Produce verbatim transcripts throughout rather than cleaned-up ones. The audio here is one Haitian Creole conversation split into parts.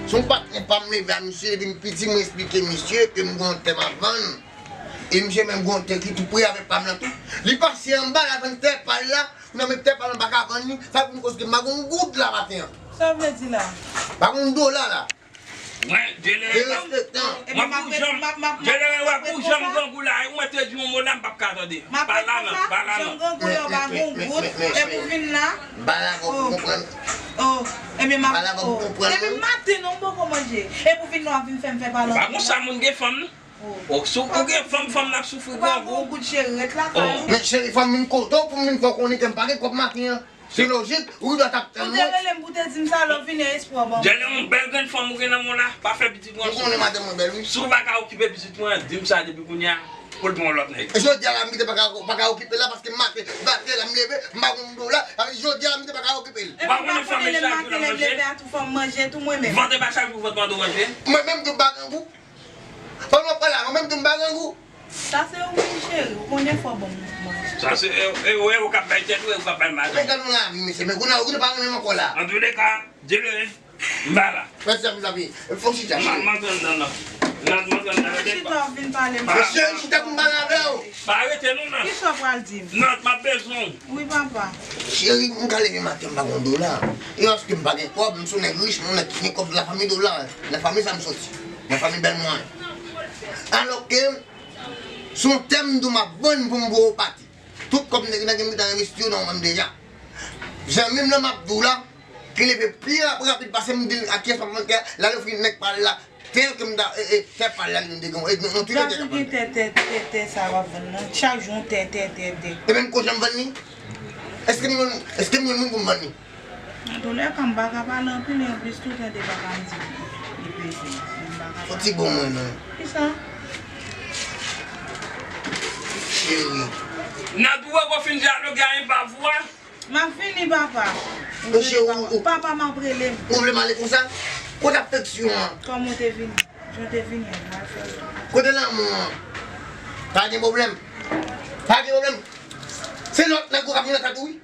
Se yon patnè pa m leve a misye, depi m piti, mwen eksplike misye ke m gen yon tè m ap vann. E misye menm gen yon tè ki tou pre avèk pa m lan tou. Li pase anba la vann tè pa l la, nan men tè pa l lan pa ka vann li. Sa pou m koz ke m pa gen yon goud la maten an. Sa w vle di la? Pa gen yon dola la. Mwen, Djelere, derespektan. Mwen pou janm, Djelere, wè pou janm grangou la, ou mwen te di yon mo la, m p ap ka tande. Pa la non, pa la non. Janm grangou la, w pa gen yon goud, epi w vin la. M pa la pou konprann. Oh, ebyen, m ap, oh, ebyen, maten non, m poko manje. Epi w vin la, w ap vin fè m fè pa la. Pa konsa moun gen fanm non. Oh, si w gen fanm, fanm n ap soufri grangou. Ou pa gen yon goud cheri, ret lakay ou. Men cheri, fanm vin kote w pou m vin fè w konnen ke m pa gen kòb maten an. Se lojik, ou dwe t ap tann mwen. Ou te rele m pou te di m sa, lè w vini, espwa w ban m. Djelere, yon bèl grenn fanm ou gen nan men w la, pa fè pitit mwen soufri. Ou konnen madanm mwen bèl, wi. Si w pa ka okipe pitit mwen, di m sa depi kounye a, pou l pran yon lòt nèg. E jodi a la, m kite pa ka, pa ka okipe l la, paske m maten, maten la, m leve, m pa gen yon dola, jodi a la, m kite pa ka okipe l. Ou pa konnen fanm e chak jou l ap manje? Epi m pa konnen, lè m maten, lè m leve a tou, fò m manje tou mwen menm. Vant e pa chak jou vant mande w manje? Mwen menm tou m pa grangou. Fanm nan pale la, mwen menm tou m pa grangou. Sa se ou wi cheri, ou konnen fò ban m manje. Sa se, e, e, e, ou k ap bay tèt ou, e ou k ap bay madanm. Men gad yon lavi, mesye, men kounye a, ou te pa renmen m ankò la. Antouleka, Djelere, m pa la. Mèsi anpil, zanmi. Fò w chita, chita. M antre anndan nan. M antre anndan nan. Chita, w vin pale m. Mesye, chita pou m pale avè w. Pa rete non nan. Kisa w pral di m? Non, m ap bezwen w. Wi, papa. Cheri, m ka leve maten, m pa gen yon dola. E paske m pa gen kòb, m se yon nèg rich, m yon nèg ki gen kòb, lafanmi dola, lafanmi sa m soti. Lafanmi bèl mwayen. Alò ke, se yon tè m di w m ap vann pou m voye w pati. Tout kòb nèg nan gen m gentan envesti yo nan men m deja. Zanmi m lan m ap di w la, ki leve pi rap-, rapid pase m, di l a kiyès m ap vann tè a, l al ofri nèg pa l la tè ke m ta, e, e, tè pa l la li menm te gen, e, non, non, tout tè tè k ap vann. Tè, tè, tè, tè sa w ap vann nan, chak jou yon tè, tè, tè, tè. E menm kote m vann li? Èske m yon, èske m yon moun pou m vann li? Antouleka, m pa ka pale anpil, e anplis tou tande papa m di li peze, m pa ka pale. Fò ti bon mwen non. Kisa? Cheri. Nan twò w fin dyaloge a yon pa vwa. M ap vini, papa. Mesye, ou, ou, papa m ap rele m. Ou vle m ale konsa? Kote afeksyon an? Kòman w te vini? Jan w te vini an, m al fè w. Kote lanmou an? Pa gen pwoblèm. Pa gen pwoblèm. Se lòt nèg ou k ap vin nan tèt ou, wi.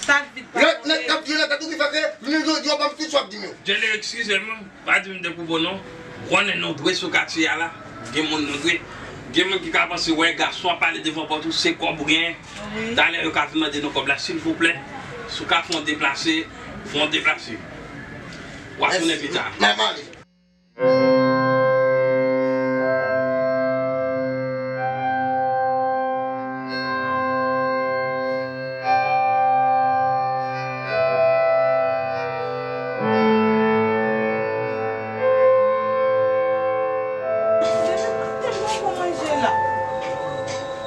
Sa k vit pa. Lòt nèg k ap vin nan tèt ou ki fè ke jounen jodi a w pa m tout sa w ap di m yo. Djelere, eskize m. Pa di m de pou bon non. Ou konnen nou dwe sou katye a la. Gen moun nou dwe. Gen moun ki ka panse wè gason ap pale devan pòt ou, se kòb ou genyen. Wi. Talè yo ka vin mande nou kòb la, silvouplè. Si w ka fè yon deplase, fè yon deplase. W a tounen pita. Mèsi. M ap ale.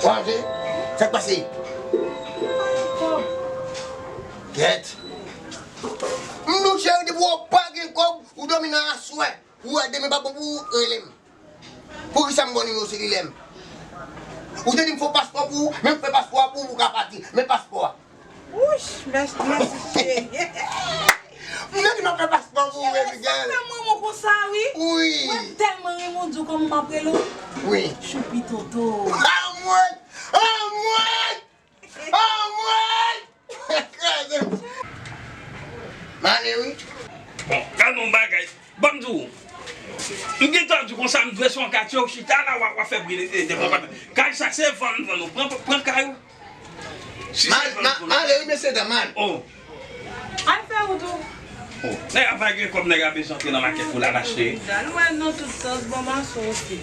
Manje? Sa k pase? Kèt. M di w cheri, depi w pa gen kòb, ou dòmi nan aswè. Ou wè demen pa bon pou ou, rele m. Poukisa m ba w nimewo selilè m? Ou te di m fè paspò pou ou, men m fè paspò a pou ou, pou w ka pati. Men paspò a. Wouch, mèsi, mèsi cheri. M te di m ap fè paspò pou ou, baby girl. Cheri, sa fè m renmen w konsa, wi. Wi. Mwen tèlman renmen w, di w kòman m ap rele w. Wi. Choupi Toto. Anmwey! Anmwey! Anmwey! Kraze m. M ale wi. Bon, gad yon bagay. Ban m di w. M gentan di w konsa, m dwe sou yon katye, w chita la, w ap, w ap fè bri, e, devan pòt. Kay sa, se vann, vann ou. Pran, pran kay ou. Si se vann ou. M ale wi, mesye dam, m ale. Oh. Al fè wout ou. Oh, nèg la pa gen kòb, nèg la bezwen antre nan makèt pou l al achte. Ou wè nan tout sans, bon, mason osi.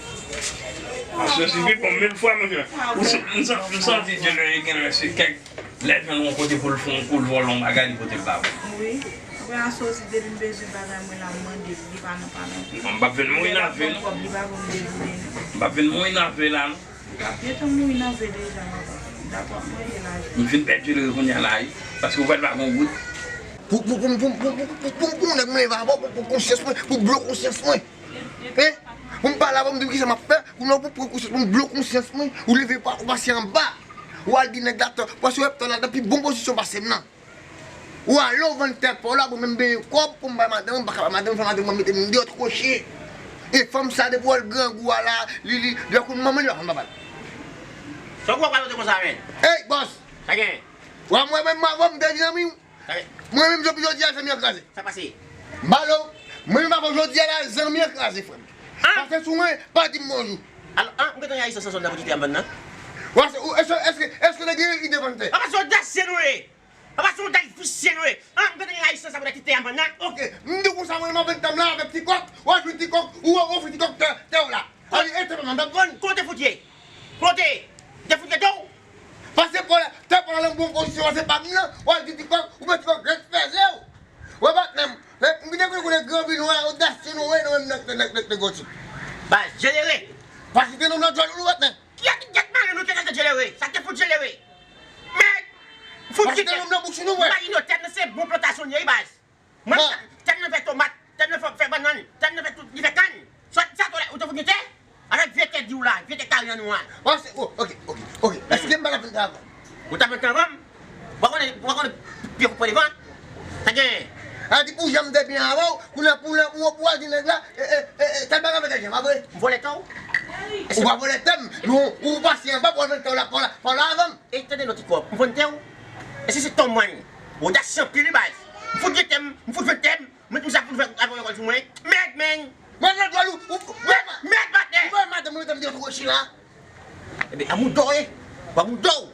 Mason osi pi bon mil fwa, monchè. Ou sa-, m sa-, m santi Djelere gen lè se kèk, lè l jwenn yon kote pou l fè yon kou, l vòlò yon bagay, li pote l ba ou. Wi. Ou wè mason osi, depi m bezwen bagay, mwen la, m mande l, li pa nan pale anpil. M p ap vin mouri nan ve, non. Lè l ap ban m kòb, li pa ban m de jounen, non. M p ap vin mouri nan ve la, non. Gentan mouri nan ve deja, papa. Dakò, mwen ye la. M fin pèdi l kounye a la, wi. Paske ou wè l pa gen goud. Pou, pou, pou, pou, pou, pou, pou, pou, pou nèg mwen leve avè w, pou, pou konsyans mwen, pou blo konsyans mwen. Hein? Pou m pale avè w, m di w kisa m ap fè, pou nou, pou pran konsyans, pou m blo konsyans mwen, ou leve pa, ou pase anba. Ou al di nèg la tò, paske w ap tò la nan pi bon pozisyon pase m nan. Ou ale w vann tè pa w la pou menm benyen kòb pou m bay madanm, m pa ka bay madanm, fè madanm mwen mete m deyò twoche. E fanm sa depi w al grangou a la, li, li, li akoun manman li pa fanm papa l. Sa w kwè w pral rete konsa menm? Ey, bòs! Sa gen? Wa mwen menm avan m te vin anmi w. Mwen menm jopi jodi a zanmi an kraze. Sa pase? M pale w, mwen menm avan jodi a la zanmi an kraze frè m. Pase sou mwen, pa di m bonjou. Alò, an, m gentan gen ayisyen san sòl nan pou kite a m vann nan. Wa se, ou, èske, èske, èske nèg yo ide vann tè? Papa se odasye nou ye. Papa se odasye nou ye. An, m gentan gen ayisyen sa pou kite a m vann nan. Oke, m di w konsa mwen m ap vann tè m la avèk ti kòk, w al jwenn ti kòk, ou ofri ti kòk tè, tè w la. Al ete pa m ap vann. Kote fout ye? Kote? Te fout rete w? Pase pa w la, tè pa w la nan bon pozisyon, se pa m nan, w al di ti kòk, ou mèt ti kòk ret fèze w. Wè patnè m, m kite konnen konnen gran vi nou a, odasye nou, wè nou menm nèg, nèg, nèg, nèg gòti. Baz, jelere. Pa site non nan djòl ou patnè. Kiyès ki gèt mare nou te gèt jelere? Sa te fout jelere. Men, fout kite. Pa site non nan bouch nou, wè. Imajine w tè m nan se bon plantasyon li ye, baz. Mwen, tè m nan fè tomat, tè m nan fè, fè bannann, tè m nan fè tout, li fè kann. Sa, sa, ou te fout mete? Avèk vye tè di w la, vye tè kari an nou an. Bon, se, oh, oke, oke, oke. Èske m pa t ap vin travay? Ou t ap vin travay? Ou pa konnen, ou pa konnen pye koupe devan? Sa gen. A di pou janm te byen avè w, pou nan, pou nan, pou, pou al di nèg la, e, e, e, e, tèl bagay avèk tèl jan, pa vre? M vòlè tè w? Ou pa vòlè tè m, men ou, ou pase anba pou al vòlè tè w la, pa w la, pa w la avè m. E tande non ti kòb, m vann tè w? Èske se tè w mwen? Odasye anpil wi baz. M fout gen tè m, m fout vann tè m, mwen tout sa fout fè avè w lekòl sou mwen. Mèd men. Mwen nan djòl ou, ou, mèd, mèd patnè. Ou wè madanm mwen tanm gen twoche la. Ebyen, a mouda w ye. Ou a mouda w.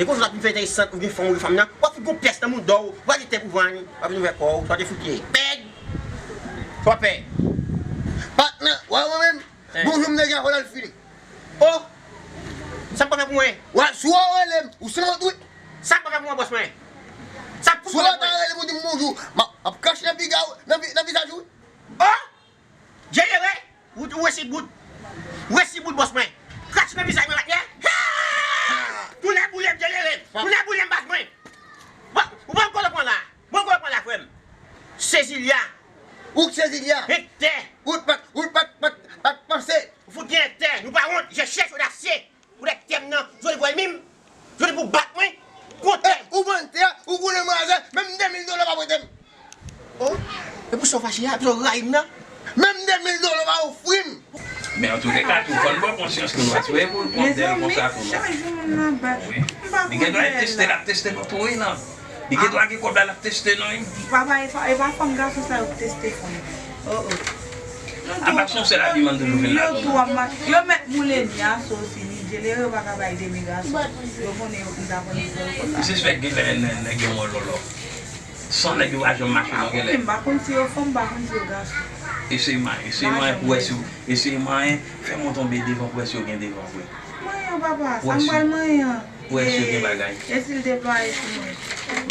E konsa w ap vin fè entèresan, ou gen fanm ou gen fanm nan. W ap fout gon pyès nan mouda w. W a gen tè pou vann. W ap vin ouvè kò w. Sa w te fout ye. Mèd. Sa w ap fè? Patnè, w a wè mwen menm. Bonjou m nèg a fò l al file. Oh! Sa m pa fè pou mwen? Wa, si w rele m, ou sanwont wi. Sa m pa fè pou mwen, bòs mwen? Sa pou mwen? Si w ta rele m, ou di m bonjou, m ap, m ap krache nan piga w, nan vi-, nan vizaj ou wi. Oh! Jelere! Ou, ou resi bout. Ou resi bout, bòs mwen. Krache nan vizaj mwen, patnè. Ha! Tounen boule m, jelere. Tounen boule m, baz mwen. Bon, ou pa konn kote w pran la. Bon, kote w pran la, frè m. Sezilya. Ou k Sezilya? Enk tè. Ou t pa t, ou t pa t, pa t, pa t panse. Ou fout gen enk tè. Nou pa wont, je chèch odasye. Pou lè tè m nan, jodi pou ènmi m. Jodi pou bat mwen. Kontè. Ou vann tè a, ou konnen m razè, menm de mil dola pa prete m. Oh, e pou sa w fache a, e pou sa w rayi m nan? Menm de mil dola pa ofri m. Men antouleka, tou fò n pran konsyans nou, nou pa t wè pou l kont dèyè l konsa tou non. Mezanmi, chak jou moun nan bat. Wi. M pa kont dèyè l la. Li gen dwa teste, l ap teste nou tou wi non. Li gen dwa gen kòb la, l ap teste nou wi. Papa, e pa, e pa fanm gason sa yo k teste fanm. Oh, oh. Apa son sèl abiman toujou vin la. Yo tou ap ma-, yo mèt moule ni aso osi, ni djelere yo pa ka bay de mil gason. Yo konnen yo konn ta konnen fè yo konsa. Li sispèk gen lè nè-, nèg yo mò lòlò. San nèg yo pa janm mache non gen lè. M pa konn si yo fanm, m pa konn si yo gason. Eseye manyen, eseye manyen pou wè si w, eseye manyen, fè mwen tonbe devan pou wè si yo gen devan vre. Manyen papa, sa m pral manyen an. Ou wè si gen bagay. E si l deplwaye sou mwen?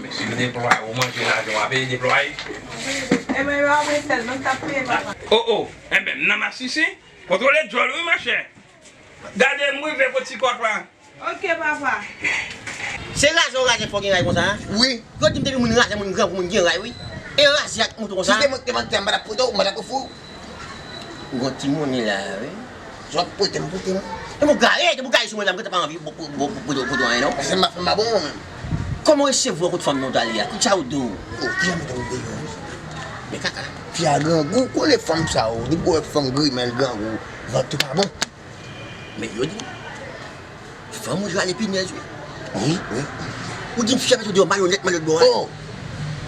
Men si l deplwaye, ou manje lajan, w a peye deplwaye. Ebyen, yo ap retèl, mwen k t ap peye papa. Oh, oh, enben, m nan masisi, kontwole djòl wi, monchè. Gade m rive pou ti kòk la. Oke, papa. Se razè w razè fò gen ray konsa, a? Wi. Yo di m depi moun razè, moun grangou, moun gen ray, wi. E razè ak mouton konsa. Si se mwen ki te vann tè a, m pa t ap pote w, m pa t ap ofri w. Ou gon ti monnen la, wi. Si w ap pote m, pote m. E mwen gare, depi w gare sou mwen la, m gentan pa anvi pou, pou, pou, pou, pou, pou anyen, non. Paske m pa fè m pa bon, mwen menm. Kòman w resevwa w kot fanm nan w t ale a? Kisa yo di w? O, fi a mete m deyò, wi. Men kaka. Fi a grangou, konnen fanm sa yo. Depi w wè fanm grimèl, grangou, vant li pa bon. Men yo di m, fanm ou rale pinèz, wi. Wi, wi. Ou di m fi a mete w deyò, mayonèt, mayonèt bò a. O!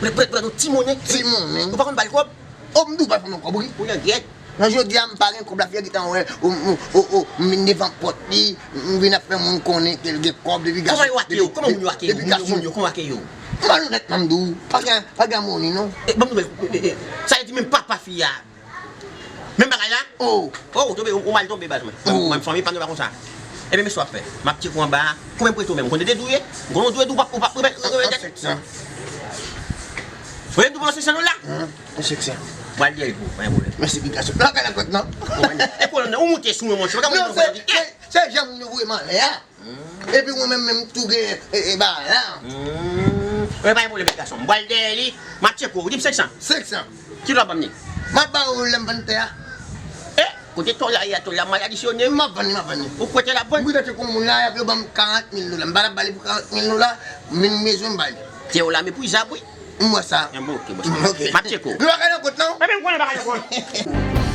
Prèt, prèt, prèt, yon ti monnen. Ti monnen. Ou pa konn ba l kòb? O, m di w pa fè m yon kòb, wi. Ou nan gyèt. Nan jodi a, m pa gen kòb la, fi a gentan wè, o, o, o, o, m vin devan pòt li, m vin ap fè moun konnen ke l gen kòb depi gason. Kòman yo ake yo? Kòman moun yo ake yo? Moun yo, moun yo, kòman ake yo? Mayonèt, m di w, pa gen, pa gen monnen, non. E, ban m nouvèl, e, e, e, sa vle di menm papa fi a. Menm bagay la? O! O, ou tonbe, ou, ou mal tonbe, baz mwen. Mwen, mwen, fanmi pa m yo pa konsa. Ebyen, men sa w ap fè. M ap tcheke w anba a. Konbyen m prete w menm? Ou konn de dou ye? M konnen w dwe dou, w p ap, w p ap remèt, remèt. An senk san. Ou dwe dou pandan senk san dola? An senk san. M pral dèyè l pou ou, pa gen pwoblèm. Mèsi, big gason. Lakay la kwèk, non? Ou konn, e kolòn nan, ou moute sou mwen, monchè. Non, se, se, se jan moun yo voye m anlè a. Epi mwen menm, menm tou gen, e, e, bagay la. Hmm. Mwen pa gen pwoblèm, bèl gason. M pral dèyè li, m ap tcheke w. Ou di m senk san? Senk san. Ki lè w ap ban m li? M ap ba ou lè m vann tè a. E? Kote tò la ye a, tò la maladisyone wi. M ap vann li, m ap vann li. Ou kwè tè l ap vann? M kwè tè se konn moun la, y ap yo ban m karant mil dola. M pa t ap ba li pou karant mil dola, men m bezwen m ba li. Tè w la meprizab wi. M wè sa. Enben, ok, bòs. Ok. M ap tcheke w. Nou pa ka nan kont non? Enben, m konnen pa ka nan kont.